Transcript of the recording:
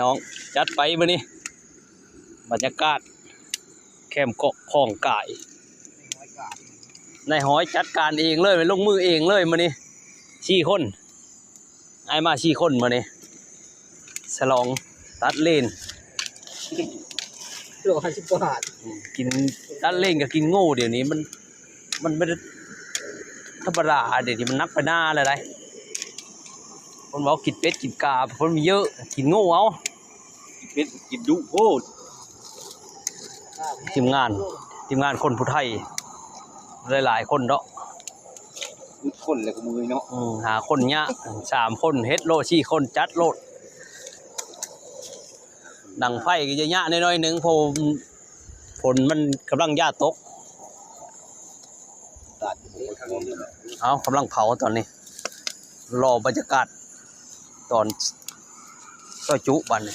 ນ້ອງ ຈັດໄປມື້ນີ້ ບັນຍາກາດແຄມເກາະຂອງກາຍ ນາຍຮ້ອຍຈັດການເອງເລີຍ ລົງມືເອງເລີຍມື້ນີ້ ສີ່ຄົນ ອ້າຍມາສີ່ຄົນມື້ນີ້ ສະຫຼອງຕັດເລນ ໂລຫ້າສິບກວ່າບາດ ກິນ ຕັດເລນກໍກິນໂງ່ ດຽວນີ້ມັນ ມັນບໍ່ໄດ້ທຳມະດາ ດຽວນີ້ມັນໜັກໄປໜ້າແລ້ວໃດ໋ ຄົນເວົ້າກິນເປັດກິນກາ ຄົນມີເຍອະ ກິນໂງ່ເອົາ ກິນເປັດກິນດຸໂພດ ທີມງານ ທີມງານຄົນຜູ້ໄທ ຫຼາຍໆຄົນເນາະ ອຶດຄົນແລ້ວກໍເມື່ອຍເນາະ ອືມ ຫາຄົນຍາກ ສາມຄົນເຮັດໂລດ ສີ່ຄົນຈັດໂລດ ດັງໄຟກໍຈະຍາກໜ້ອຍໆໜຶ່ງ ເພາະ ຝົນມັນກຳລັງຈະຕົກ ເອົາ ກຳລັງເຜົາຕອນນີ້ ລໍບັນຍາກາດຕອນຊອຍຈຸບາດນີ້